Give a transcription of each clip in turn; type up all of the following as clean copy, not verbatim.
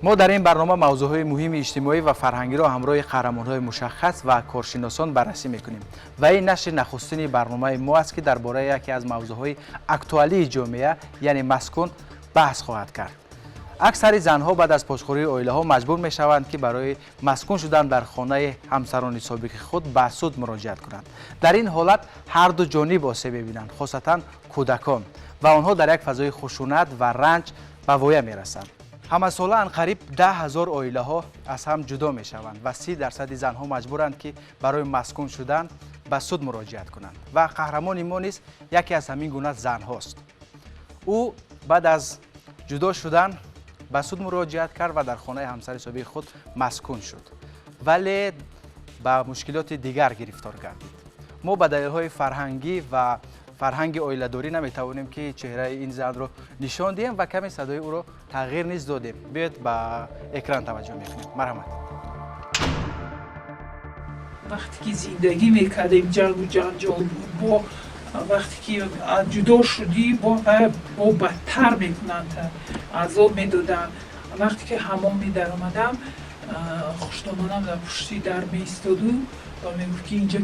Мо дар ин барнома мавзӯъҳои муҳими иҷтимоӣ ва фарҳангиро ҳамроҳи қаҳрамонҳои мушаххас ва коршиносон баррасӣ мекунем. Ва ин нашри нахустини барномаи мо аст, ки дар бораи яке аз мавзӯъҳои актуалии ҷомеа, яъне маскун, баҳс хоҳад кард. Аксари занҳо баъд аз пошхӯрии оилаҳо маҷбур мешаванд, ки барои маскун шудан дар хонаи ҳамсарони собиқи худ ба суд муроҷиат кунанд. Дар ин ҳолат ҳарду ҷониб осеб мебинанд, хосатан кӯдакон, ва онҳо дар як фазои хушунат ва ранҷ ба воя мерасанд. Ҳамасола анқариб 10 000 оилаҳо аз ҳам ҷудо мешаванд ва 30 дарсади занҳо маҷбуранд, ки барои маскун шудан ба суд муроҷиат кунанд. Ва қаҳрамони мо низ яке аз ҳамин гуна занҳост. Ӯ баъд аз ҷудо шудан ба суд муроҷиат кард ва дар хонаи ҳамсари собиқи худ маскун шуд, вале ба мушкилоти дигар гирифтор гардид. Мо ба далелҳои фарҳангӣ ва фарҳанги оиладорӣ наметавонем, ки чеҳраи ин занро нишон диҳем ва каме садои ӯро тағйир низ додем. Биёед, ба экран таваҷҷӯҳ мекунем. Марҳамат. Вақте ки зиндагӣ мекардем, ҷангу ҷанҷол буд. Бо вақте ки ҷудо шудӣ, бо бадтар мекунанд, азоб медоданд. Вақте ки ҳамом медаромадам, хуштомонам дар пушти дар меистоду ва мегуфт, ки инҷо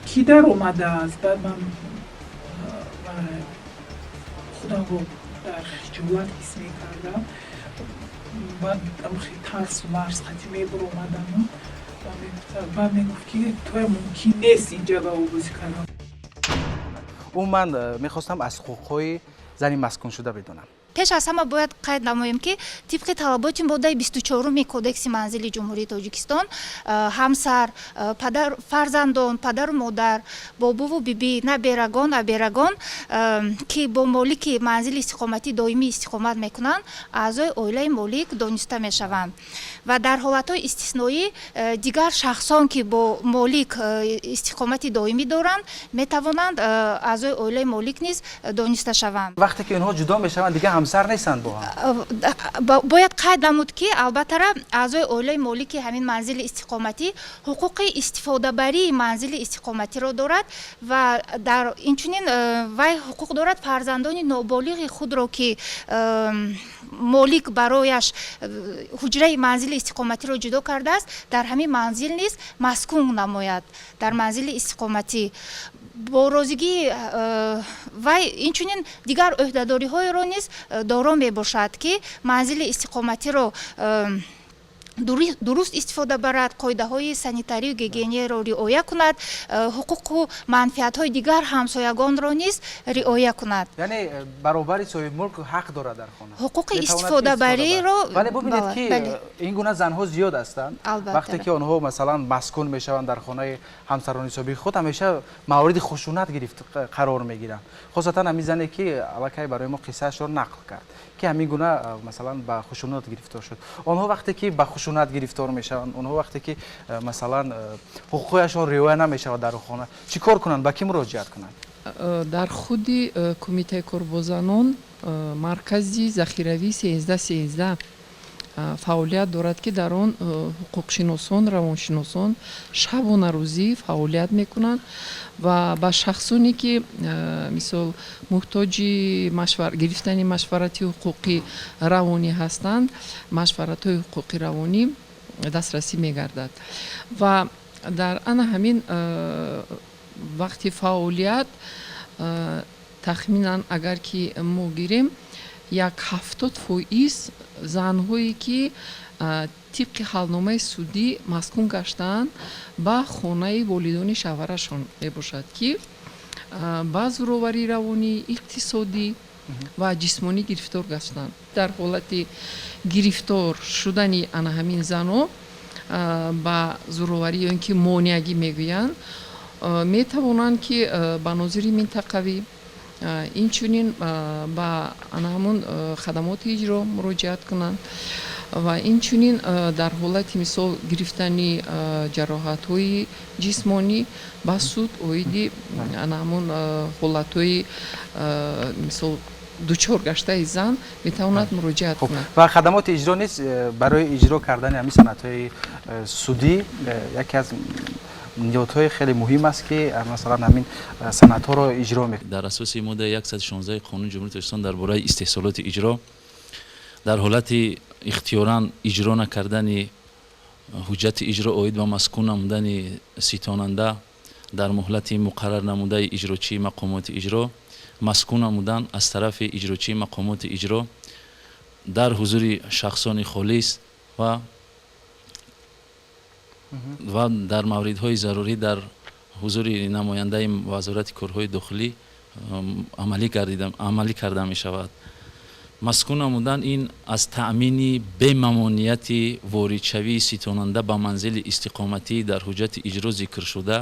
кӣ даромадааст. Баъд ман худамро дар хиҷолат ҳис мекардам. Баъд тарсу ларз қатӣ мебуромадаму баъд мегуфт, ки туя мумкин нест инҷа ба обозӣ кардан. Умуман, мехостам аз ҳуқуқҳои зани маскуншуда бидонам. Пеш аз ҳама бояд қайд намоем, ки тибқи талаботи моддаи 24-уми Кодекси манзили Ҷумҳурии Тоҷикистон ҳамсар, падар, фарзандон, падару модар, бобуву бибӣ, наберагон, аберагон, ки бо молики манзили истиқоматӣ доимӣ истиқомат мекунанд, аъзои оилаи молик дониста мешаванд. Ва дар ҳолатҳои истисноӣ дигар шахсон, ки бо молик истиқомати доимӣ доранд, метавонанд аъзои оилаи молик низ дониста шаванд. Вақте ки онҳо ҷудо мешаванд, дигар ҳамсар нестанд бо ҳам. Бояд қайд намуд, ки албаттара аъзои оилаи молики ҳамин манзили истиқоматӣ ҳуқуқи истифодабарии манзили истиқоматиро дорад ва дар инчунин вай ҳуқуқ дорад фарзандони ноболиғи худро, ки молик барояш ҳуҷраи манзили истиқоматиро ҷудо кардааст, дар ҳамин манзил низ маскун намояд. Дар манзили истиқоматӣ бо розигии вай инчунин дигар ӯҳдадориҳоеро низ доро мебошад, ки манзили истиқоматиро дуруст истифода барад, қоидаҳои санитарию гигиениро риоя кунад, ҳуқуқу манфиатҳои дигар ҳамсоягонро низ риоя кунад. Яъне баробари соҳибмулк ҳақ дорад дар хона. Ҳуқуқи истифодабариро. Вале бубинед, ки ин гуна занҳо зиёд ҳастанд. Вақте ки онҳо, масалан, маскун мешаванд дар хонаи ҳамсарони собиқи худ, ҳамеша мавриди хушунат гирифт қарор мегиранд, хосатан ҳамин зане, ки аллакай барои мо қиссаашро нақл кард, ки ҳамин гуна, масалан, ба хушунат гирифтор шуд. Онҳо вақте ки ба хушунат гирифтор мешаванд, онҳо вақте ки, масалан, ҳуқуқҳояшон риоя намешавад дар хона, чӣ кор кунанд, ба кӣ муроҷиат кунанд? Дар худи Кумитаи кор бо занон маркази захиравии 1313 фаъолият дорад, ки дар он ҳуқуқшиносон, равоншиносон шабонарӯзӣ фаъолият мекунанд ва ба шахсоне, ки, мисол, муҳтоҷи гирифтани машварати ҳуқуқӣ равонӣ ҳастанд, машваратҳои ҳуқуқи равонӣ дастрасӣ мегардад. Ва дар ана ҳамин вақти фаъолият, тахминан агар ки мо гирем, як 70% занҳое, ки тибқи ҳалномаи судӣ маскун гаштаанд, ба хонаи волидони шавҳарашон мебошад, ки ба зӯроварии равонӣ, иқтисодӣ ва ҷисмонӣ гирифтор гаштанд. Дар ҳолати гирифтор шудани ана ҳамин занҳо ба зӯроварӣ ё ин ки монеагӣ мегӯянд, метавонанд, ки ба нозири минтақавӣ, инчунин ба ана ҳамун хадамоти иҷро муроҷиат кунанд. Ва инчунин дар ҳолати, мисол, гирифтани ҷароҳатҳои ҷисмонӣ ба суд оиди ана ҳамун ҳолатҳои, мисол, дучор гаштаи зан метавонад муроҷиат кунад. Ва хадамоти иҷро низ барои иҷро кардани ҳамин санадҳои судӣ яке аз ниҳодҳои хеле муҳим аст, ки, масалан, ҳамин санадҳоро иҷро мекунад. Дар асоси моддаи 116 Қонуни Ҷумҳурии Тоҷикистон дар бораи истеҳсолоти иҷро. Дар ҳолати ихтиёран иҷро накардани ҳуҷҷати иҷро оид ба маскун намудани ситонанда дар муҳлати муқаррар намудаи иҷрочии мақомоти иҷро, маскун намудан аз тарафи иҷрочии мақомоти иҷро дар ҳузури шахсони холис ва дар мавридҳои зарурӣ дар ҳузури намояндаи вазорати корҳои дохилӣ амалӣ карда мешавад. Маскун намудан ин аз таъмини бемамонияти воридшавии ситонанда ба манзили истиқоматӣ дар ҳуҷҷати иҷро зикр шуда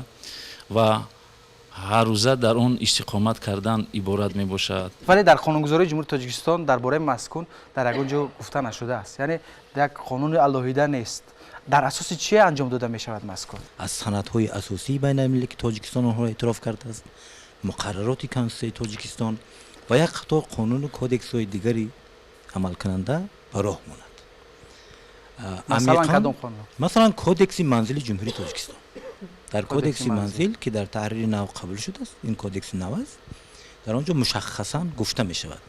ва ҳаррӯза дар он истиқомат кардан иборат мебошад. Вале дар қонунгузории Ҷумҳурии Тоҷикистон дар бораи маскун дар ягон ҷо гуфта нашудааст, яъне як қонуни алоҳида нест. Дар асоси чие анҷом дода мешавад маскун? Аз санадҳои асосии байналмилалӣ, ки Тоҷикистон онҳоро эътироф кардааст, муқаррароти Конститутсияи Тоҷикистон ва як қатор қонуну кодексҳои дигари амалкунанда ба роҳ монад. Масалан кадом қонун? Масалан Кодекси манзили Ҷумҳурии Тоҷикистон. Дар Кодекси манзил, ки дар таҳрири нав қабул шудааст, ин кодекси нав аст, дар он ҷо мушаххасан гуфта мешавад,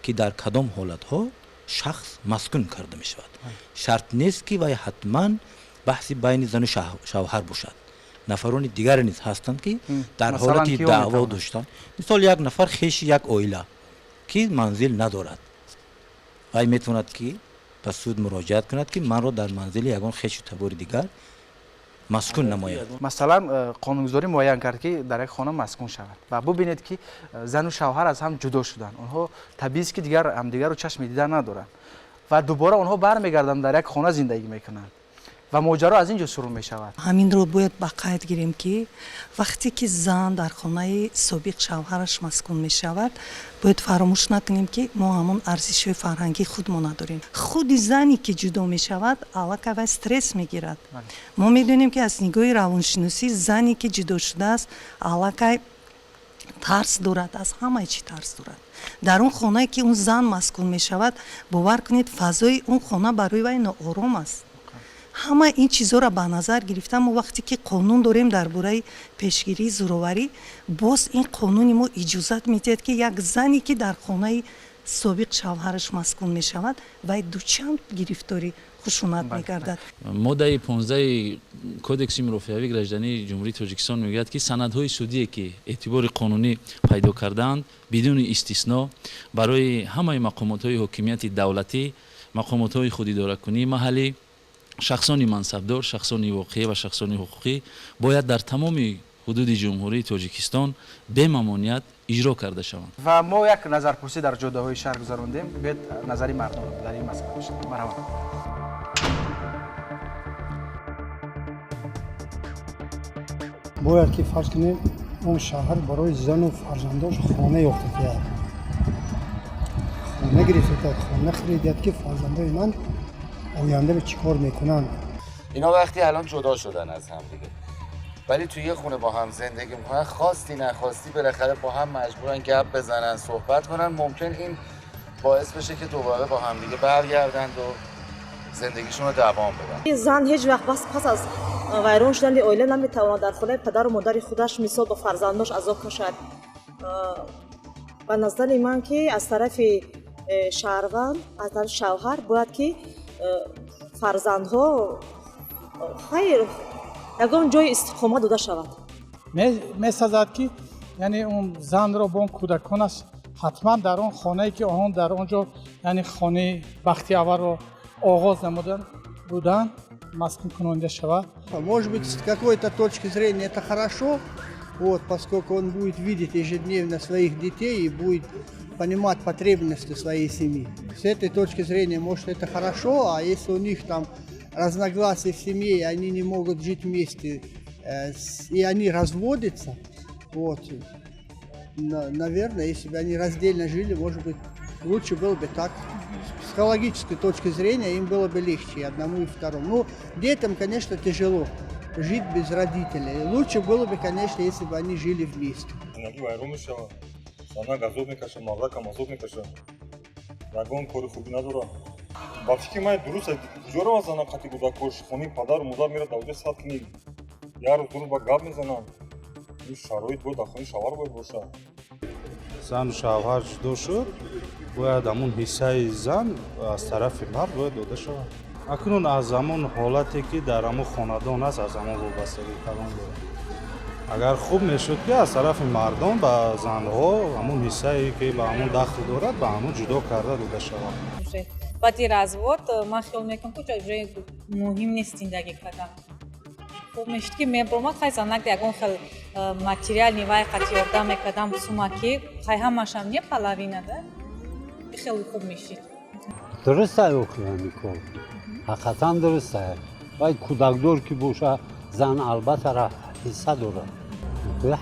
ки дар кадом ҳолатҳо шахс маскун карда мешавад. Шарт нест, ки вай ҳатман баҳси байни зану шавҳар бошад. Нафарони дигаре низ ҳастанд, ки дар ҳолати даъво доштан, мисол як нафар хеши як оила, ки манзил надорад, вай метавонад, ки ба суд муроҷиат кунад, ки манро дар манзили ягон хешу табори дигар маскун намояд. Масалан, қонунгузорӣ муайян кард, ки дар як хона маскун шавад ва бубинед, ки зану шавҳар аз ҳам ҷудо шуданд. Онҳо табиист, ки дигар ҳамдигарро чашми дида надоранд ва дубора онҳо бармегарданд, дар як хона зиндагӣ мекунанд ва моҷаро аз ин ҷо шурӯъ мешавад. Ҳаминро бояд ба қайд гирем, ки вақте ки зан дар хонаи собиқ шавҳараш маскун мешавад, бояд фаромӯш накунем, ки мо ҳамон арзишҳои фарҳангии худмо надорем. Худи зане ки ҷудо мешавад, аллакай вай стресс мегирад. Мо медонем, ки аз нигоҳи равоншиносӣ зане ки ҷудо шудааст, аллакай тарс дорад, аз ҳамаи чӣ тарс дорад. Дар он хонае ки он зан маскун мешавад, бовар кунед, фазои он хона барои вай ноором аст. Ҳама ин чизҳоро ба назар гирифта, мо вақте ки қонун дорем дар бораи пешгирии зӯроварӣ, боз ин қонуни мо иҷозат медиҳад, ки як зане ки дар хонаи собиқ шавҳараш маскун мешавад, вай дучанд гирифтори хушунат мегардад. Моддаи 15 Кодекси мурофиавии граждании Ҷумҳурии Тоҷикистон мегӯяд, ки санадҳои судие, ки эътибори қонунӣ пайдо кардаанд, бидуни истисно барои ҳамаи мақомотҳои ҳокимияти давлатӣ, мақомотҳои худидоракунии маҳаллӣ, шахсони мансабдор, шахсони воқеӣ ва шахсони ҳуқуқӣ бояд дар тамоми ҳудуди Ҷумҳурии Тоҷикистон бемамоният иҷро карда шаванд. Ва мо як назарпурсӣ дар ҷодаҳои шаҳр гузарондем. Биёед назари мардум дар ин масъала бишнавем. Марҳамат. Бояд ки фарз кунем, он шаҳр барои зану фарзандош хона ёфта диҳад, хона гирифта диҳад, хона харидиҳад, ки фарзандои ман оянда به چیکار میکنن. اینا وقتی الان جدا شدن از هم دیگه، ولی توی یه خونه با هم زندگی میکنن، خواستی نخواستی بالاخره با هم مجبورن گپ بزنن، صحبت کنن. ممکن این باعث بشه که دوباره با هم دیگه برگردند و زندگیشون رو دوام بدن. زن هیچ وقت پس از ویران شدن оила наметавонад дар хонаи падару модари худаш мисол ба фарзандош азоб кашад. Ба назари ман, ки аз тарафи шаҳрванд, аз тарафи шавҳар бояд ки фарзандҳо хайр ягон ҷои истиқомат дода шавад. Месазад, ки яъне он занро бо он кӯдаконаш ҳатман дар он хонае, ки онҳо дар он ҷо, яъне хонаи бахти аввалро оғоз намудан буданд, маскун кунонида шавад. Может быть, с какой-то точки зрения это хорошо, вот, поскольку он будет видеть ежедневно своих детей и будет понимать потребности своей семьи. С этой точки зрения, может, это хорошо, а если у них там разногласия в семье, и они не могут жить вместе, и они разводятся, вот, наверное, если бы они раздельно жили, может быть, лучше было бы так. С психологической точки зрения им было бы легче и одному, и второму. Ну, детям, конечно, тяжело жить без родителей. Лучше было бы, конечно, если бы они жили вместе. Занак азоб мекашад, мардакам азоб мекашад, ягон кори хубӣ надорад. Ба фикри ман дуруст, куҷо равад занак қати кӯдакош? Хонаи падару модар мерад, дар оҷа сад кунӣ як рӯз, ду рӯз ба гап мезананд. Ин шароит бояд дар хонаи шавҳар бояд бошад. Зану шавҳар ҷудо шуд, Бояд ҳамун ҳиссаи зан аз тарафи мард бояд дода шавад. Акнун аз ҳамон ҳолате, ки дар ҳамон хонадон аст, аз ҳамон вобастагӣ калон дорад. Агар хуб мешуд, ки аз тарафи мардон ба занҳо ҳамун ҳиссае, ки ба ҳамун дахл дорад, ба ҳамун ҷудо карда дода шавад. Баъди развод ман хиёл мекунам, ки уже муҳим нест зиндагӣ кардан. Хуб мешуд, ки мебромад, хай, занак ягон хел материальный вай қат ёрдам мекардам, сумаки, хай, ҳамашам не, половина да, хеле хуб мешид. Дуруст охи, ҳамин кор ҳақиқатан дуруст. Вай кӯдакдор ки боша, зан албатта ҳисса дорад.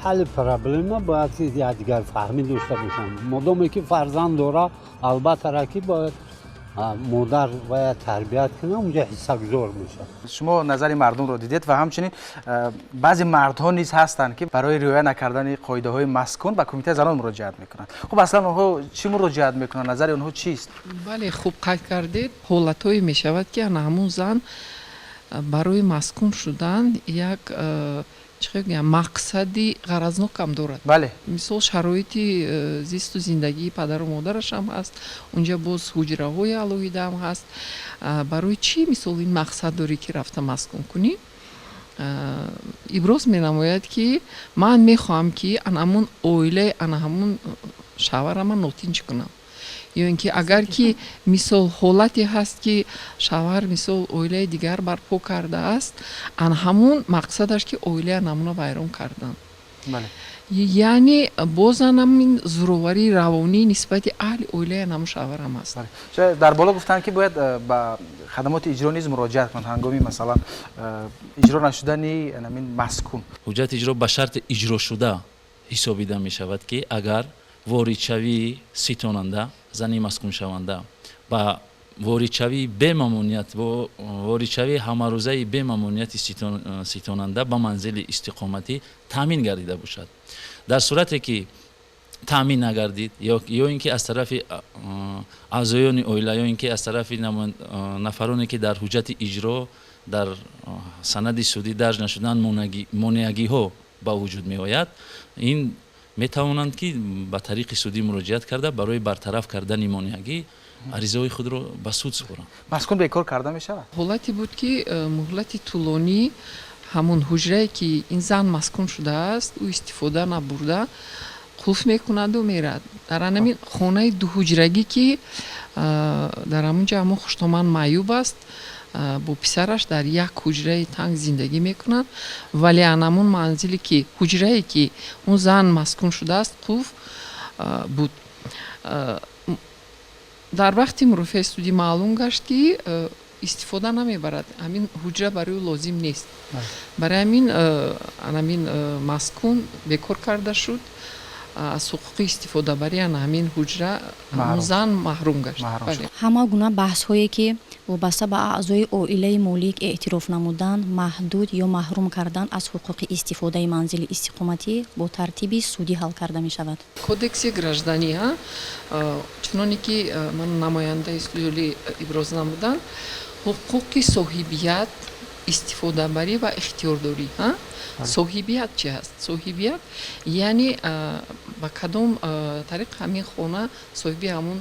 Ҳалли проблема бояд якдигар фаҳмӣ дошта бошанд. Модоме ки фарзанд дора, албатта ки бояд модар бояд тарбият кунад, унҷа ҳиссагузор мешавад. Шумо назари мардумро дидед ва ҳамчунин баъзе мардҳо низ ҳастанд, ки барои риоя накардани қоидаҳои маскун ба кумитаи занон муроҷиат мекунанд. Хуб, аслан онҳо чӣ муроҷиат мекунанд, назари онҳо чист? Бале, хуб қайд кардед. Ҳолатҳое мешавад, ки ана ҳамун зан барои маскун шудан як, чӣ гӯям, мақсади ғаразнокам дорад. Мисол, шароити зисту зиндагии падару модарашам ҳаст, унҷа боз ҳуҷраҳои алоҳидаам ҳаст. Барои чӣ, мисол, ин мақсад дорӣ, ки рафта маскун кунӣ? Иброз менамояд, ки ман мехоҳам, ки ана ҳамун оилаи ана ҳамун шавҳарама нотинч кунам, ё ин ки агар ки, мисол, ҳолате ҳаст, ки шавҳар, мисол, оилаи дигар барпо кардааст, ан ҳамун мақсадаш, ки оилаи намуна вайрон кардан. Яъне боз анамин зӯроварии равонӣ нисбати аҳли оилаи анамун шавҳарам аст. Дар боло гуфтанд, ки бояд ба хадамоти иҷро низ муроҷиат кунанд ҳангоми, масалан, иҷро нашудани анамин маскун. Ҳуҷҷати иҷро ба шарти иҷрошуда ҳисобида мешавад, ки агар воридшавии ситонанда, зани маскуншаванда, ба воридшавии бемамоният, воридшавии ҳамарӯзаи бемамонияти ситонанда ба манзили истиқоматӣ таъмин гардида бошад. Дар сурате ки таъмин нагардид ё ин ки аз тарафи аъзоёни оила, ё ин ки аз тарафи нафароне, ки дар ҳуҷҷати иҷро, дар санади судӣ дарҷ нашудан, монеагиҳо ба вуҷуд меояд, ин метавонанд, ки ба тариқи судӣ муроҷиат карда, барои бартараф кардани монеагӣ аризаҳои худро ба суд супоранд. Маскун бекор карда мешавад? Ҳолате буд, ки муҳлати тӯлонӣ ҳамун ҳуҷрае, ки ин зан маскун шудааст, ӯ истифода набурда, қулф мекунаду мерад. Дар анамин хонаи дуҳуҷрагӣ, ки дар ҳамун ҷо ҳамон хуштоман маъюб аст, бо писараш дар як ҳуҷраи танг зиндагӣ мекунанд, вале анамун манзиле, ки ҳуҷрае, ки он зан маскун шудааст, қулф буд. Дар вақти мурофиаи судӣ маълум гашт, ки истифода намебарад, ҳамин ҳуҷра барои ӯ лозим нест. Барои ҳамин анамин маскун бекор карда шуд, аз ҳуқуқи истифодабарӣ ана ҳамин ҳуҷра зан маҳрум гашт. Ҳама гуна баҳсҳое, ки вобаста ба аъзои оилаи молик эътироф намудан, маҳдуд ё маҳрум кардан аз ҳуқуқи истифодаи манзили истиқоматӣ, бо тартиби судӣ ҳал карда мешавад. Кодекси гражданӣ, чуноне ки ман намояндаи судёли иброз намуданд, ҳуқуқи соҳибият, истифодабарӣ ва ихтиёрдорӣ. Соҳибият чи ҳаст? Соҳибият яъне ба кадом тариқ ҳамин хона соҳиби ҳамун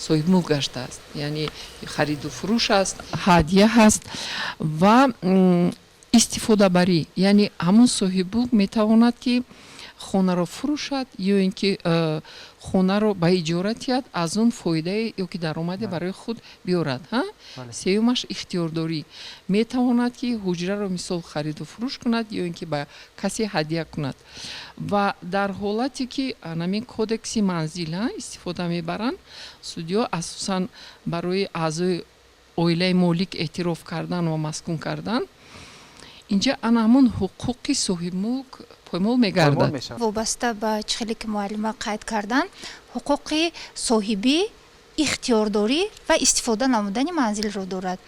соҳибмулк гаштааст, яъне хариду фурӯш аст, ҳадя ҳаст. Ва истифодабарӣ яъне ҳамун соҳибмулк метавонад, ки хонаро фурӯшад ё ин ки хонаро ба иҷора диҳад, аз он фоидае ё ки даромаде барои худ биёрад. Сеюмаш ихтиёрдорӣ: метавонад, ки ҳуҷраро, мисол, хариду фурӯш кунад ё ин ки ба касе ҳадя кунад. Ва дар ҳолате ки анамин кодекси манзил истифода мебаранд судиё, асосан барои аъзои оилаи молик эътироф кардан ва маскун кардан, инҷа ана ҳамун ҳуқуқи соҳибмулк поймол мегардад. Вобаста ба чӣ хеле ки муаллима қайд карданд, ҳуқуқи соҳибӣ, ихтиёрдорӣ ва истифода намудани манзилро дорад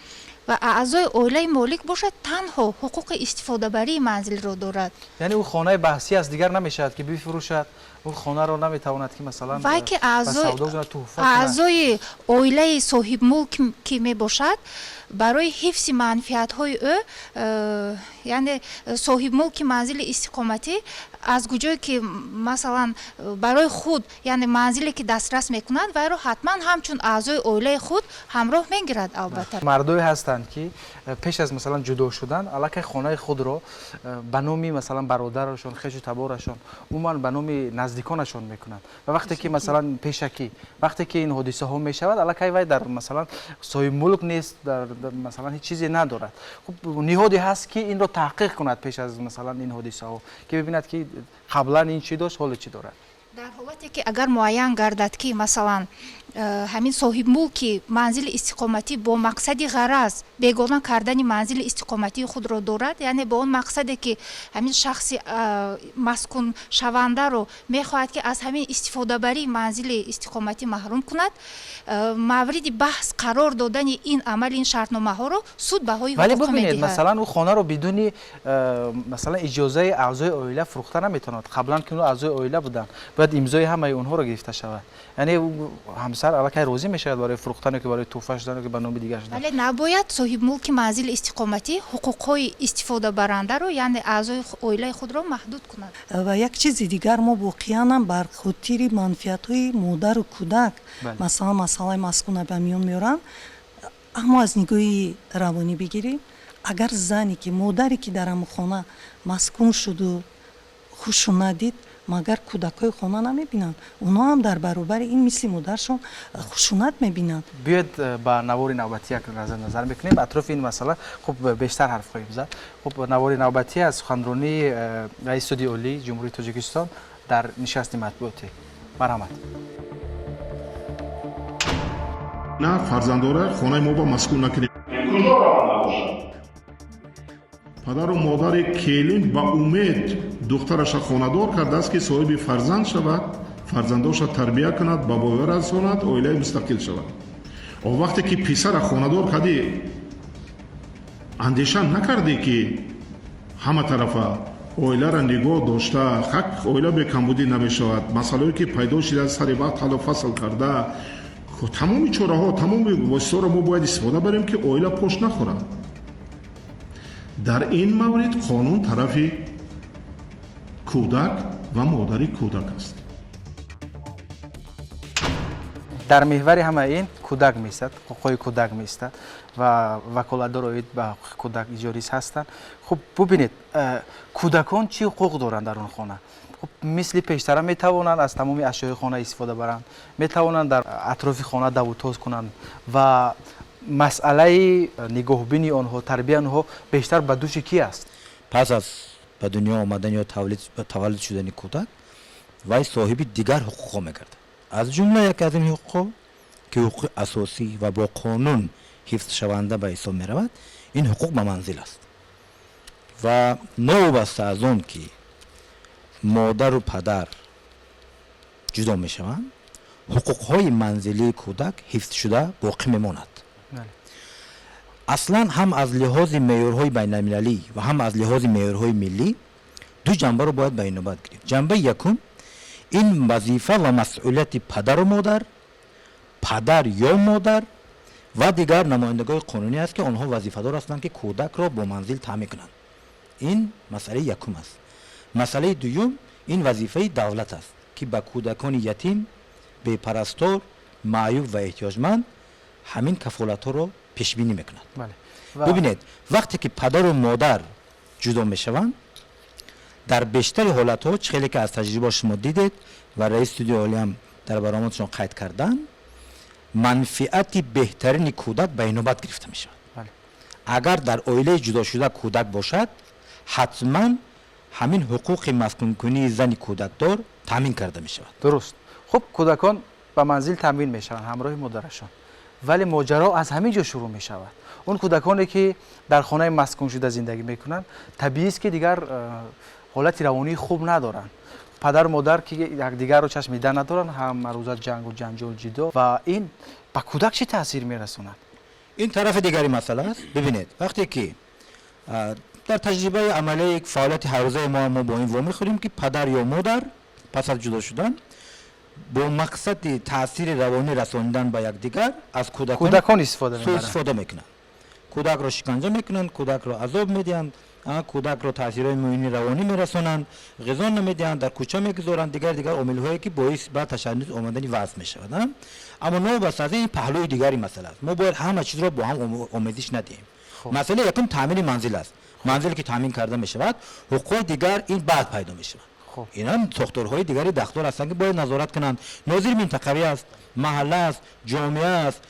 ва аъзои оилаи молик бошад, танҳо ҳуқуқи истифодабарии манзилро дорад. Яъне ӯ хонаи баҳсӣ аст, дигар намешавад, ки бифурӯшад, ӯ хонаро наметавонад, ки масалан вай ки аъзои оилаи соҳибмулк ки мебошад, барои ҳифзи манфиатҳои ӯ, яъне соҳибмулки манзили истиқоматӣ Аз куҷое ки, масалан, барои худ, яъне манзиле ки дастрас мекунад, вайро ҳатман ҳамчун аъзои оилаи худ ҳамроҳ мегирад, албатта. Мардое ҳастанд, ки пеш аз, масалан, ҷудо шудан аллакай хонаи худро ба номи, масалан, бародарашон, хешу таборашон, умуман ба номи наздиконашон мекунанд. Ва вақте ки, масалан, пешакӣ, вақте ки ин ҳодисаҳо мешавад, аллакай вай дар, масалан, соҳибмулк нест, дар, масалан, ҳеҷ чизе надорад. Хуб, ниҳоде ҳаст, ки инро таҳқиқ кунад пеш аз, масалан, ин ҳодисаҳо, ки бибинад, ки қаблан ин чӣ дошт, ҳоло чӣ дорад? Дар ҳолате ки агар муайян гардад, ки, масалан, ҳамин соҳибмулки манзили истиқоматӣ бо мақсади ғараз бегона кардани манзили истиқоматии худро дорад, яъне бо он мақсаде ки ҳамин шахси маскуншавандаро мехоҳад, ки аз ҳамин истифодабарии манзили истиқоматӣ маҳрум кунад, мавриди баҳс қарор додани ин амали ин шартномаҳоро суд баҳои Вале ҳуқуқӣ бубинед, медиҳад. масалан, ӯ хонаро бидуни масалан, иҷозаи аъзои оила фурӯхта наметавонад. Қаблан ки онҳо аъзои оила буданд, бояд имзои ҳамаи онҳоро гирифта шавад. Яъне ҳамсар аллакай розӣ мешавад барои фурӯхтан ё ки барои тӯҳфа шудан ё ки ба номи дигар шудан. Вале набояд соҳибмулки манзили истиқоматӣ ҳуқуқҳои истифодабарандаро, яъне аъзои оилаи худро, маҳдуд кунад. Ва як чизи дигар, мо воқеанам бар хотири манфиатҳои модару кӯдак, масалан, масъалаи маскуна ба миён меоранд, аммо аз нигоҳи равонӣ бигирем, агар зане ки, модаре ки дар ҳамон хона маскун шуду хушунат дид, магар кӯдакҳои хона намебинанд? Онҳо ҳам дар баробари ин мисли модаршон хушунат мебинанд. Биёед, ба навори навбатӣ як назар мекунем. Атрофи ин масъала, хуб, бештар ҳарф хоҳем зад. Хуб, навори навбатӣ аз суханронии раиси Суди Олии Ҷумҳурии Тоҷикистон дар нишасти матбуотӣ. Марҳамат. На фарзандора хонаи мо ба маскун накунем. Куҷо раванд набошад? Падару модари келин ба умед духтараша хонадор кардааст, ки соҳиби фарзанд шавад, фарзандоша тарбия кунад, ба воя расонад, оилаи мустақил шавад. Он вақте ки писара хонадор кардӣ, андеша накардӣ, ки ҳама тарафа оиларо нигоҳ дошта, хак оила бекамбудӣ намешавад, масъалое ки пайдо шудааст, сари вақт ҳаллу фасл карда, тамоми чораҳо, тамоми воситаҳоро мо бояд истифода барем, ки оила пош нахӯрад. Дар ин маврид қонун тарафи кӯдак ва модари кӯдак аст. Дар меҳвари ҳама ин кӯдак меистад, ҳуқуқҳои кӯдак меистад ва ваколатдор оид ба ҳуқуқи кӯдак иҷорист ҳастанд. Хуб, бубинед, кӯдакон чӣ ҳуқуқ доранд дар он хона? Хуб, мисли пештара метавонанд аз тамоми ашёи хона истифода баранд, метавонанд дар атрофи хона давутоз кунанд ва масъалаи нигоҳбини онҳо, тарбияи онҳо бештар ба дӯши кӣ аст? Пас аз ба дунё омадан ё таваллуд шудани кӯдак, вай соҳиби дигар ҳуқуқҳо мегардад. Аз ҷумла яке аз ин ҳуқуқҳо, ки ҳуқуқи асосӣ ва бо қонун ҳифзшаванда ба ҳисоб меравад, ин ҳуқуқ ба манзил аст. Ва новобаста аз он ки модару падар ҷудо мешаванд, ҳуқуқҳои манзилии кӯдак ҳифзшуда боқӣ мемонад. Аслан ҳам аз лиҳози меъёрҳои байналмилалӣ ва ҳам аз лиҳози меъёрҳои миллӣ ду ҷанбаро бояд ба инобат гирифт. Ҷанбаи якум ин вазифа ва масъулияти падару модар, падар ё модар ва дигар намояндагони қонунӣ аст, ки онҳо вазифадор ҳастанд, ки кӯдакро бо манзил таъмин кунанд. Ин масъалаи якум аст. Масъалаи дуюм ин вазифаи давлат аст, ки ба кӯдакони ятим, бепарастор, маъюб ва эҳтиёҷманд ҳамин кафолатҳоро пешбинӣ мекунад. Бубинед, вақте ки падару модар ҷудо мешаванд, дар бештари ҳолатҳо, чӣ хеле ки аз таҷриба шумо дидед ва раиси Суди Олиам дар баромадшон қайд карданд, манфиати беҳтарини кӯдак ба инобат гирифта мешавад. Агар дар оилаи ҷудошуда кӯдак бошад, ҳатман ҳамин ҳуқуқи маскункунии зани кӯдакдор таъмин карда мешавад. Дуруст. Хуб, кӯдакон ба манзил таъмин мешаванд ҳамроҳи модарашон, вале моҷаро аз ҳамин ҷо шурӯъ мешавад. Он кӯдаконе ки дар хонаи маскуншуда зиндагӣ мекунанд, табиист, ки дигар ҳолати равонии хуб надоранд. Падару модар ки якдигарро чашмида надоранд, ҳамарӯза ҷангу ҷанҷол, ҷидо, ва ин ба кӯдак чӣ таъсир мерасонад? Ин тарафи дигари масъала аст. Бибинед, вақте ки дар таҷрибаи амалияи фаъолияти ҳаррӯзаи мо бо ин вомехӯрем, ки падар ё модар пас аз ҷудо шудан бо мақсади таъсири равонӣ расонидан ба якдигар аз кӯдакон истифода суистифода мекунанд. Кӯдакро шиканҷа мекунанд, кӯдакро азоб медиҳанд, кӯдакро таъсирҳои муҳими равонӣ мерасонанд, ғизо намедиҳанд, дар кӯча мегузоранд, дигар дигар омилҳое ки боис ба ташаннуҷ омадани вазъ мешавад. Аммо новобаста аз ин, паҳлӯи дигари масъала аст. Мо бояд ҳама чизро бо ҳам омезиш надиҳем. Масъалаи якум таъмини манзил аст. Манзиле ки таъмин карда мешавад, ҳуқуқҳои дигар ин баъд пайдо мешаванд. Ина сохторҳои дигари дахлдор ҳастанд, ки бояд назорат кунанд. Нозири минтақавӣ аст, маҳалла аст, ҷомеа аст,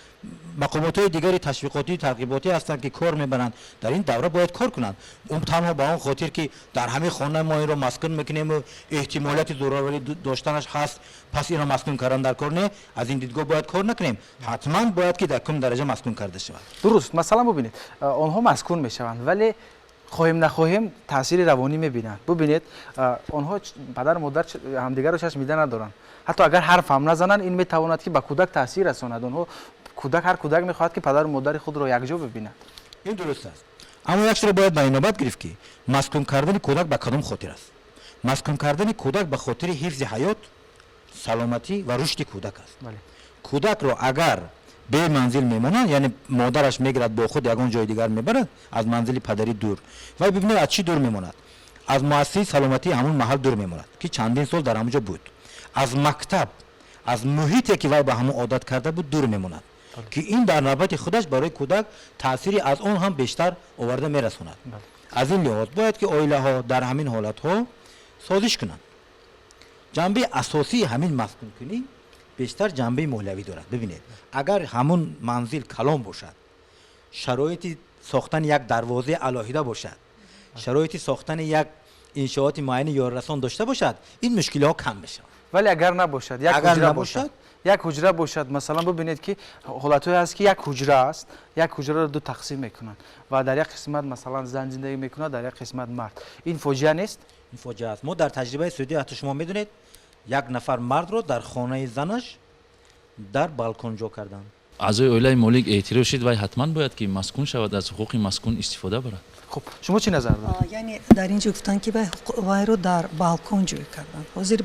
мақомотҳои дигари ташвиқотӣ, тарғиботӣ ҳастанд, ки кор мебаранд. Дар ин давра бояд кор кунанд. Он танҳо ба он хотир ки дар ҳамин хона мо инро маскун мекунему эҳтимолияти зӯроварӣ доштанаш ҳаст, пас инро маскун кардан дар кор не. Аз ин дидгоҳ бояд кор накунем. Ҳатман бояд ки дар кум дараҷа маскун карда шавад. Дуруст. Масалан, бубинед, онҳо маскун мешаванд, вале хоҳем нахоҳем таъсири равонӣ мебинанд. Бубинед, онҳо, падару модар, ҳамдигарро чашм дида надоранд. Ҳатто агар ҳарф ҳам назананд, ин метавонад ки ба кӯдак таъсир расонад. Онҳо кӯдак, ҳар кӯдак мехоҳад, ки падару модари худро якҷо бибинад. Ин дуруст аст, аммо як чизро бояд ба инобат гирифт, ки маскун кардани кӯдак ба кадом хотир аст. Маскун кардани кӯдак ба хотири ҳифзи ҳаёт, саломатӣ ва рушди кӯдак аст. Кӯдакро агар беманзил мемонад, яъне модараш мегирад, бо худ ягон ҷои дигар мебарад, аз манзили падарӣ дур, вай, бибинед, аз чӣ дур мемонад? Аз муассисаи саломатии ҳамун маҳал дур мемонад, ки чандин сол дар ҳамон ҷо буд, аз мактаб, аз муҳите ки вай ба ҳамон одат карда буд, дур мемонад, ки ин дар навбати худаш барои кӯдак таъсири аз он ҳам бештар оварда мерасонад. Аз ин лиҳоз бояд ки оилаҳо дар ҳамин ҳолатҳо созиш кунанд. Ҷанбаи асосии ҳамин маскункунӣ бештар ҷанбаи молиявӣ дорад. Бибинед, агар ҳамун манзил калон бошад, шароити сохтани як дарвозаи алоҳида бошад, шароити сохтани як иншооти муайяни ёрирасон дошта бошад, ин мушкилиҳо кам мешавад. Вале агар набошад, як ҳуҷра бошад, як ҳуҷра бошад, масалан, бубинед, ки ҳолатҳое ҳаст, ки як ҳуҷра аст, як ҳуҷраро ду тақсим мекунанд ва дар як қисмат, масалан, зан зиндагӣ мекунад, дар як қисмат мард. Ин фоҷиа нест? Ин фоҷиа аст. Мо дар таҷрибаи судӣ, ҳатто шумо медонед, як нафар мардро дар хонаи занаш дар балкон ҷо карданд. Аъзои оилаи молик эътироф шид, вай ҳатман бояд ки маскун шавад, аз ҳуқуқи маскун истифода барад. Хуб, шумо чӣ назар доред? Яъне дар ин ҷо гуфтанд, ки вайро дар балкон ҷой карданд. Ҳозир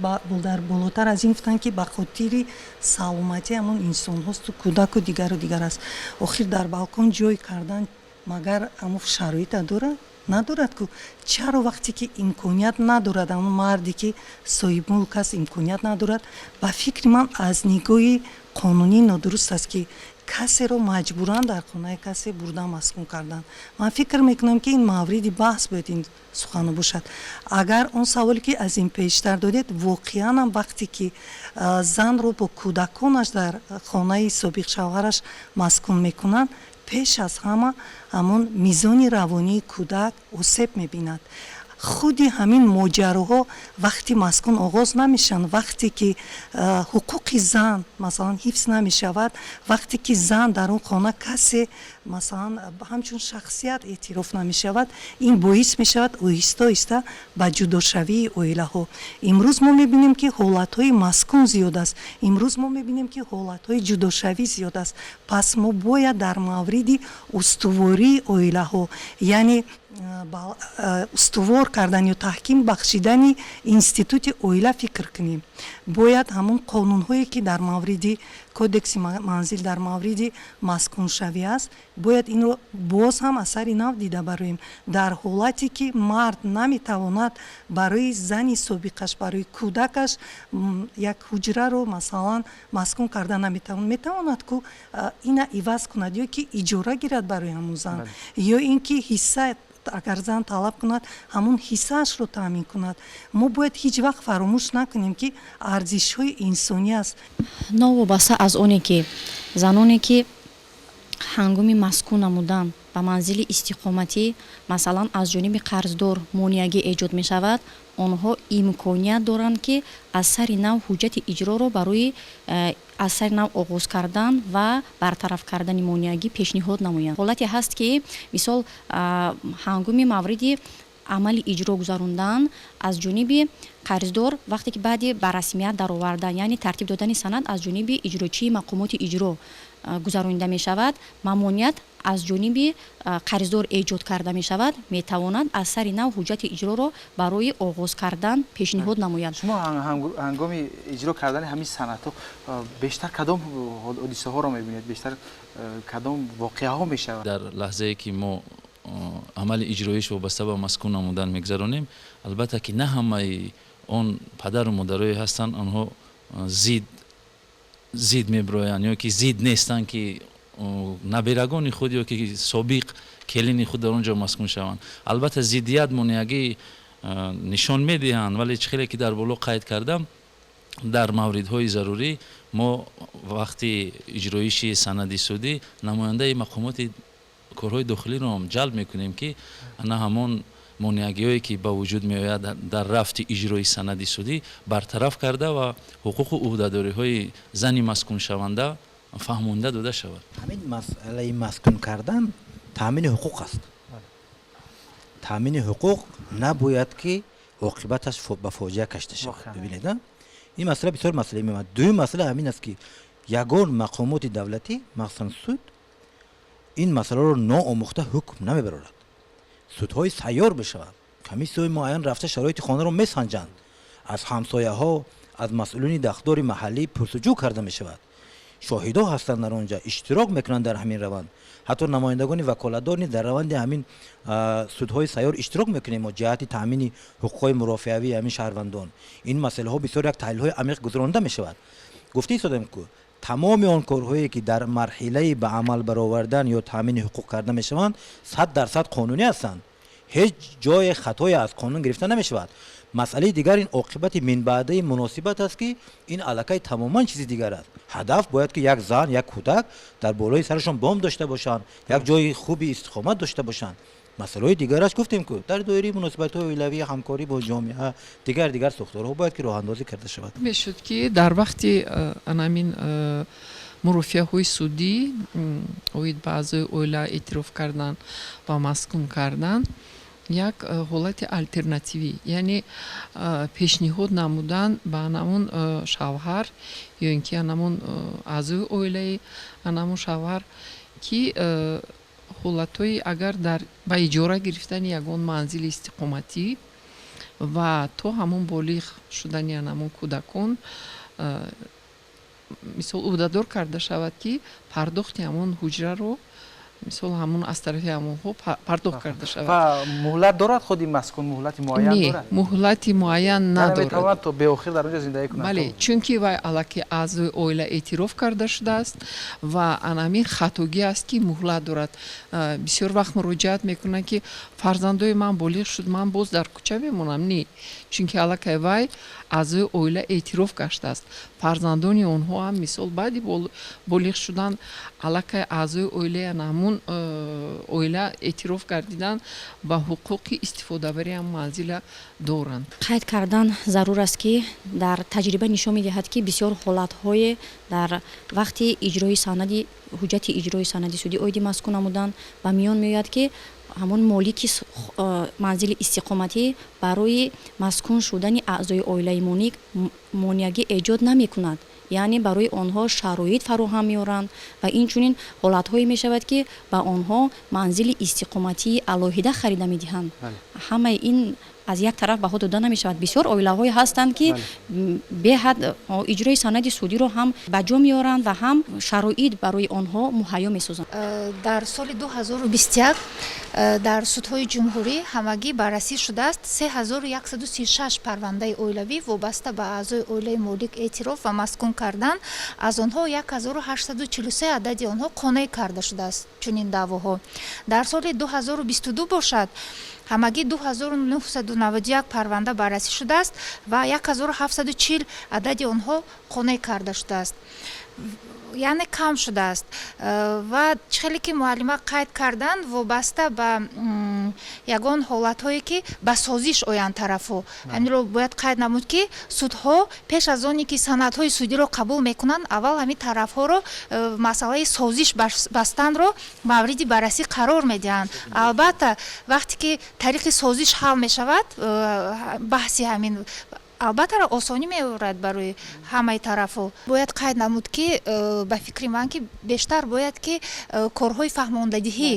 дар болотар аз ин гуфтанд, ки ба хотири саломатии ҳамон инсонҳосту кӯдаку дигару дигар аст. Охир дар балкон ҷой кардан магар ҳамон шароита дорад? Надорад ку. Чаро вақте ки имконият надорад, ҳамон марде ки соҳибмулк аст, имконият надорад? Ба фикри ман, аз нигоҳи қонунӣ нодуруст аст, ки касеро маҷбуран дар хонаи касе бурда маскун кардан. Ман фикр мекунам, ки ин мавриди баҳс бояд ин сухано бошад. Агар он саволе ки аз ин пештар додед, воқеанам вақте ки занро бо кӯдаконаш дар хонаи собиқ шавҳараш маскун мекунанд, пеш аз ҳама ҳамон мизони равонии кӯдак осеб мебинад. Худи ҳамин моҷароҳо вақти маскун оғоз намешаванд. Вақте ки ҳуқуқи зан, масалан, ҳифз намешавад, вақте ки зан дар он хона касе, масалан, ҳамчун шахсият эътироф намешавад, ин боис мешавад оҳиста оҳиста ба ҷудошавии оилаҳо. Имрӯз мо мебинем, ки ҳолатҳои маскун зиёд аст. Имрӯз мо мебинем, ки ҳолатҳои ҷудошавӣ зиёд аст. Пас мо бояд дар мавриди устувории оилаҳо, яъне устувор кардан ё таҳким бахшидани институти оила фикр кунем. Бояд ҳамон қонунҳое ки дар мавриди кодекси манзил, дар мавриди маскуншавӣ аст, бояд инро боз ҳам аз сари нав дида бароем. Дар ҳолате ки мард наметавонад барои зани собиқаш, барои кӯдакаш як ҳуҷраро, масалан, маскун карда наметавонад, метавонад ку ина иваз кунад ё ки иҷора гирад барои ҳамон зан, ё ин ки ҳисса, агар зан талаб кунад, ҳамон ҳиссаашро таъмин кунад. Мо бояд ҳеҷ вақт фаромӯш накунем, ки арзишҳои инсонӣ аст. Новобаста аз оне ки заноне ки ҳангоми маскун намудан ба манзили истиқоматӣ, масалан, аз ҷониби қарздор монеагӣ эҷод мешавад, онҳо имконият доранд, ки аз сари нав ҳуҷҷати иҷроро барои аз сари нав оғоз кардан ва бартараф кардани монеагӣ пешниҳод намоянд. Ҳолате ҳаст, ки мисол ҳангоми мавриди амали иҷро гузарондан аз ҷониби қарздор, вақте ки баъди ба расмият даровардан, яъне тартиб додани санад аз ҷониби иҷрочии мақомоти иҷро гузаронида мешавад, мамоният аз ҷониби қарздор эҷод карда мешавад, метавонад аз сари нав ҳуҷҷати иҷроро барои оғоз кардан пешниҳод намояд. Шумо ҳангоми иҷро кардани ҳамин санадҳо бештар кадом ҳодисаҳоро мебинед, бештар кадом воқеаҳо мешавад? Дар лаҳзае ки мо амали иҷроиш вобаста ба маскун намудан мегузаронем, албатта ки на ҳамаи он падару модарое ҳастанд, онҳо зид мебироянд ё ки зид нестанд, ки наберагони худ ё ки собиқ келини худ дар он ҷо маскун шаванд. Албатта, зиддият, монеагӣ нишон медиҳанд, вале чӣ хеле ки дар боло қайд кардам, дар мавридҳои зарурӣ мо вақти иҷроиши санади судӣ намояндаи мақомоти корҳои дохилиро ҳам ҷалб мекунем, ки ана ҳамон монеагиҳое ки ба вуҷуд меояд дар рафти иҷрои санади судӣ бартараф карда ва ҳуқуқу ӯҳдадориҳои зани маскуншаванда фаҳмонда дода шавад. Ҳамин масъалаи маскун кардан таъмини ҳуқуқ аст. Таъмини ҳуқуқ набояд ки оқибаташ ба фоҷиа кашида шавад. Бибинед, ин масъала бисёр масъалаи муҳим. Дуюм масъала ҳамин аст, ки ягон мақомоти давлатӣ, махсусан суд, ин масъаларо ноомӯхта ҳукм намебарорад. Судҳои сайёр мешаванд, комиссияҳои муайян рафта шароити хонаро месанҷанд, аз ҳамсояҳо, аз масъулини дахлдори маҳаллӣ пурсуҷӯ карда мешавад, шоҳидҳо ҳастанд дар он ҷа, иштирок мекунанд дар ҳамин раванд. Ҳатто намояндагони ваколатдор низ дар раванди ҳамин судҳои сайёр иштирок мекунем мо ҷиҳати таъмини ҳуқуқҳои мурофиавии ҳамин шаҳрвандон. Ин масъалаҳо бисёр як таҳлилҳои амиқ гузаронида мешавад. Гуфта истодем, ку тамоми он корҳое ки дар марҳилаи ба амал баровардан ё таъмини ҳуқуқ карда мешаванд, 100% қонунӣ ҳастанд, ҳеҷ ҷое хатое аз қонун гирифта намешавад. Масъалаи дигар ин оқибати минбаъдаи муносибат аст, ки ин аллакай тамоман чизи дигар аст. Ҳадаф бояд ки як зан, як кӯдак дар болои сарашон бом дошта бошанд, як ҷои хуби истиқомат дошта бошанд. Масъалаҳои дигараш гуфтем, ку дар доираи муносибатҳои оилавӣ, ҳамкорӣ бо ҷомеа, дигар дигар сохторҳо бояд ки роҳандозӣ карда шавад. Мешуд, ки дар вақти анамин мурофиаҳои судӣ оид ба аъзои оила эътироф кардан ва маскун кардан як ҳолати алтернативӣ, яъне пешниҳод намудан ба анамун шавҳар ё ин ки анамун аъзои оилаи анамун шавҳар, ки ҳолатҳои агар дар ба иҷора гирифтани ягон манзили истиқоматӣ ва то ҳамон болиғ шудани анамун кӯдакон, мисол, ӯҳдадор карда шавад, ки пардохти ҳамон ҳуҷраро, мисол, ҳамун аз тарафи ҳамонҳо пардохт карда шавад. Ва муҳлат дорад худи маскун, муҳлати муайян дорад? Муҳлати муайян надорад. Метавонад то беохир дар онҷо зиндагӣ кунад? Бале, чунки вай аллакай аъзои оила эътироф карда шудааст ва анамин хатогӣ аст, ки муҳлат дорад. Бисёр вақт муроҷиат мекунанд, ки фарзандои ман болиғ шуд, ман боз дар кӯча мемонам. Не, чунки аллакай вай аъзои оила эътироф гаштааст. Фарзандони онҳо ҳам, мисол, баъди болиғ шудан аллакай аъзои оилаи ҳамун оила эътироф гардидан ва ҳуқуқи истифодабарии ҳам манзила доранд. Қайд кардан зарур аст, ки дар таҷриба нишон медиҳад, ки бисёр ҳолатҳое дар вақти иҷрои санади ҳуҷҷати иҷрои санади судӣ оиди маскун намудан ба миён меояд, ки ҳамон молики манзили истиқоматӣ барои маскун шудани аъзои оилаи молик монеагӣ эҷод намекунад, яъне барои онҳо шароит фароҳам меоранд ва инчунин ҳолатҳое мешавад, ки ба онҳо манзили истиқоматии алоҳида харида медиҳанд. Ҳамаи ин аз як тараф баҳо дода намешавад. Бисёр оилаҳое ҳастанд, ки беҳад иҷрои санади судиро ҳам ба ҷо меоранд ва ҳам шароит барои онҳо муҳайё месозанд. Дар соли 2021 дар судҳои ҷумҳурӣ ҳамагӣ баррасӣ шудааст 3136 парвандаи оилавӣ вобаста ба аъзои оилаи молик эътироф ва маскун кардан. Аз онҳо 1843 адади онҳо қонеъ карда шудааст чунин даъвоҳо. Дар соли 2022 бошад, ҳамагӣ 2991 парванда баррасӣ шудааст ва 1740 адади онҳо қонеъ карда шудааст, яъне кам шудааст. Ва чӣ хеле ки муаллима қайд карданд, вобаста ба ягон ҳолатҳое, ки ба созиш оянд тарафҳо, ҳаминро бояд қайд намуд, ки судҳо пеш аз оне ки санадҳои судиро қабул мекунанд, аввал ҳамин тарафҳоро масъалаи созиш бастанро мавриди баррасӣ қарор медиҳанд. Албатта, вақте ки тариқи созиш ҳал мешавад баҳси ҳамин Албатта, осонӣ меорад барои ҳамаи тарафҳо. Бояд қайд намуд, ки ба фикри ман, ки бештар бояд ки корҳои фаҳмондадиҳӣ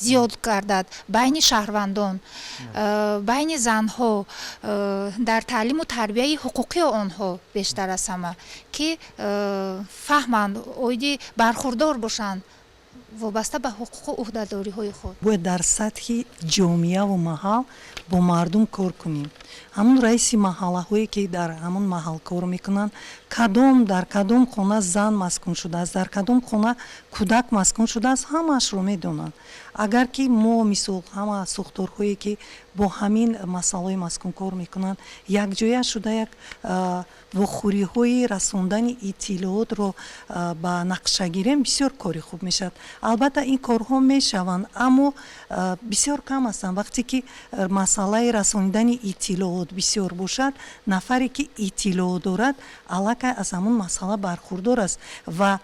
зиёд гардад байни шаҳрвандон, байни занҳо, дар таълиму тарбияи ҳуқуқии онҳо, бештар аз ҳама ки фаҳманд, оиди бархурдор бошанд вобаста ба ҳуқуқу ӯҳдадориҳои худ. Бояд дар сатҳи ҷомеаву маҳал бо мардум кор кунем. Ҳамун раиси маҳаллаҳое, ки дар ҳамун маҳал кор мекунанд, кадом дар кадом хона зан маскун шудааст, дар кадом хона кӯдак маскун шудааст, ҳамаашро медонанд. Агар ки мо, мисол, ҳама сохторҳое, ки бо ҳамин масъалаҳои маскун кор мекунанд, якҷоя шуда, як вохӯриҳои расондани иттилоотро ба нақша гирем, бисёр кори хуб мешавад. Албатта, ин корҳо мешаванд, аммо бисёр кам ҳастанд. Вақте ки масъалаи расонидани иттилоот бисёр бошад, нафаре ки иттилоот дорад, аллакай аз ҳамун масъала бархурдор аст ва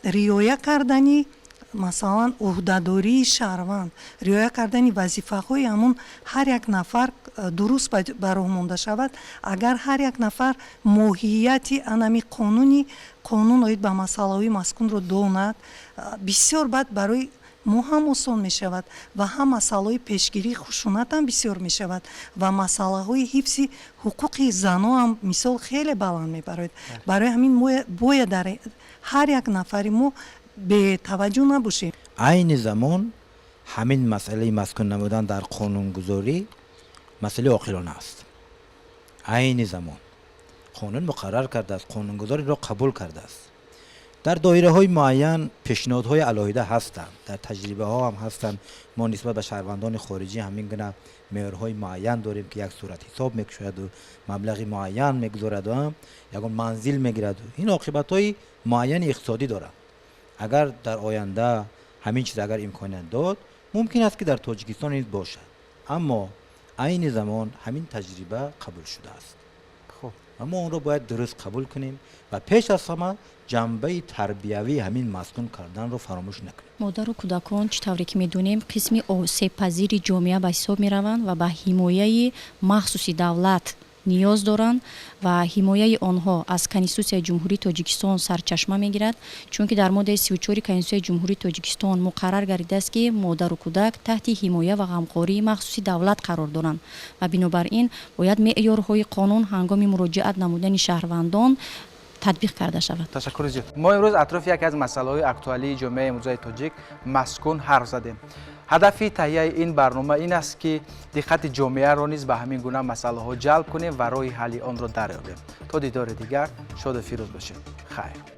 риоя кардани, масалан, ӯҳдадории шаҳрванд, риоя кардани вазифаҳои ҳамун ҳар як нафар дуруст ба роҳ монда шавад. Агар ҳар як нафар моҳияти анами қонун оид ба масъалаҳои маскунро донад, бисёр баъд барои мо ҳам осон мешавад ва ҳам масъалаҳои пешгирии хушунат ҳам бисёр мешавад ва масъалаҳои ҳифзи ҳуқуқи занон ҳам, мисол, хеле баланд мебарояд. Барои ҳамин бояд дар ҳар як нафари мо бетаваҷҷӯҳ набошем. Айни замон ҳамин масъалаи маскун намудан дар қонунгузорӣ масъалаи оқилона аст. Айни замон қонун муқаррар кардааст, қонунгузор инро қабул кардааст. Дар доираҳои муайян пешниҳодҳои алоҳида ҳастанд, дар таҷрибаҳо ҳам ҳастанд. Мо нисбат ба шаҳрвандони хориҷӣ ҳамин гуна меъёрҳои муайян дорем, ки як суратҳисоб мекушояду маблағи муайян мегузораду ягон манзил мегираду ин оқибатҳои муайяни иқтисодӣ дорад. Агар дар оянда ҳамин чиз агар имконият дод, мумкин аст, ки дар Тоҷикистон низ бошад, аммо айни замон ҳамин таҷриба қабул шудааст ва мо онро бояд дуруст қабул кунем ва пеш аз ҳама ҷанбаи тарбиявии ҳамин маскун карданро фаромӯш накунем. Модару кӯдакон, чӣ тавре ки медонем, қисми осебпазири ҷомеа ба ҳисоб мераванд ва ба ҳимояи махсуси давлат ниёз доранд ва ҳимояи онҳо аз Конститутсияи Ҷумҳурии Тоҷикистон сарчашма мегирад, чунки дар моддаи 34-и Конститутсияи Ҷумҳурии Тоҷикистон муқаррар гардидааст, ки модару кӯдак таҳти ҳимоя ва ғамхории махсуси давлат қарор доранд ва бинобар ин бояд меъёрҳои қонун ҳангоми муроҷиат намудани шаҳрвандон татбиқ карда шавад. Ташаккури зиёд. Мо имрӯз атрофи яке аз масъалаҳои актуалии ҷомеаи имрӯзаи тоҷик, маскун, ҳарф задем. Ҳадафи таҳияи ин барнома ин аст, ки диққати ҷомеаро низ ба ҳамин гуна масъалаҳо ҷалб кунем ва роҳи ҳалли онро дарёбем. То дидори дигар, шоду фирӯз бошед. Хайр.